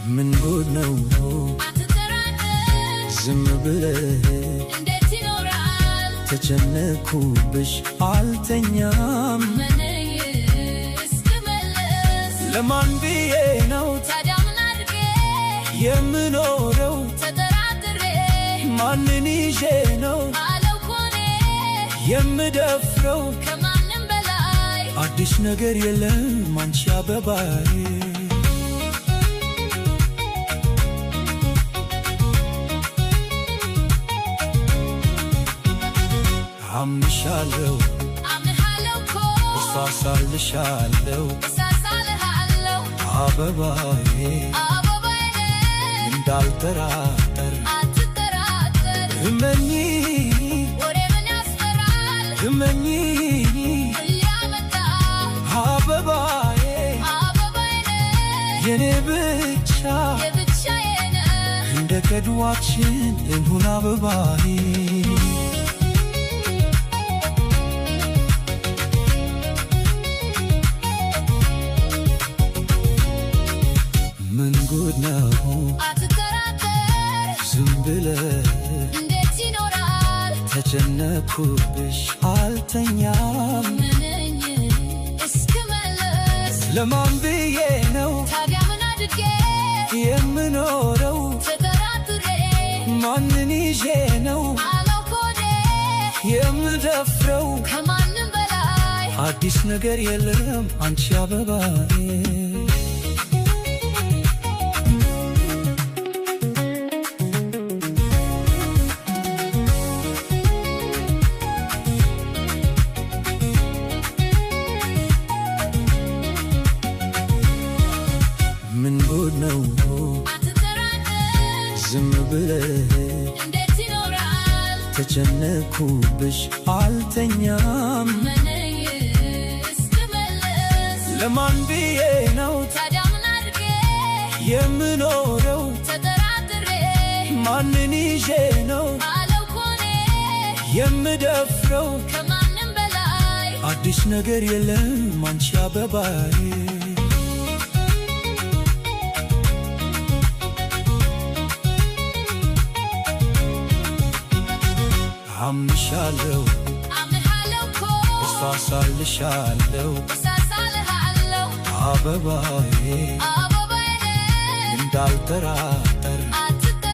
ምን ጉድ ነው? አትጠራጠር። ዝም ብለህ እንዴት ይኖራል? ተጨነኩብሽ አልተኛም። መነኝ እስክመለስ። ለማን ብዬ ነው ታዲያ ምን አድርጌ የምኖረው? ተጠራጥሬ ማንን ይዤ ነው አለው ኮኔ የምደፍረው? ከማንም በላይ። አዲስ ነገር የለም አንቺ አበባዬ። አምንሻለሁ። አምንሃለሁ እኮ። እሳሳልሻለሁ። እሳሳልሃለሁ። አበባዬ። አበባዬ ነህ። እንዳልጠራጠር። አትጠራጠር። እመኚ። ወሬ ምን ያስፈራል? እመኚ። ምን ሊያመጣ? አበባዬ። አበባዬ ነህ። የኔ ብቻ። የብቻዬ ነህ። እንደ ከድዋችን እንሁን አበባዬ። ምን ጉድ ነው? አትጠራጠር። ዝም ብለህ እንዴት ይኖራል? ተጨነኩብሽ አልተኛም። ምንኝ እስክመለስ። ለማን ብዬ ነው ታዲያ ምን አድርጌ የምኖረው? ተጠራጥሬ ማንን ይዤ ነው አለው ኮኔ የምደፍረው? ከማንም በላይ። አዲስ ነገር የለም አንቺ አበባዬ። ምን ጉድ ነው? አትጠራጠር። ዝም ብለህ እንዴት ይኖራል? ተጨነኩብሽ አልተኛም። ምንኝ እስክመለስ። ለማን ብዬ ነው ታዲያ ምን አድርጌ የምኖረው? ተጠራጥሬ ማንን ይዤ ነው አለው ኮኔ የምደፍረው? ከማንም በላይ። አዲስ ነገር የለም አንቺ አበባዬ። አምንሻለሁ። አምንሃለሁ እኮ። እሳሳልሻለሁ። እሳሳልሃለሁ። አበባዬ። አበባዬ ነህ። እንዳልጠራጠር።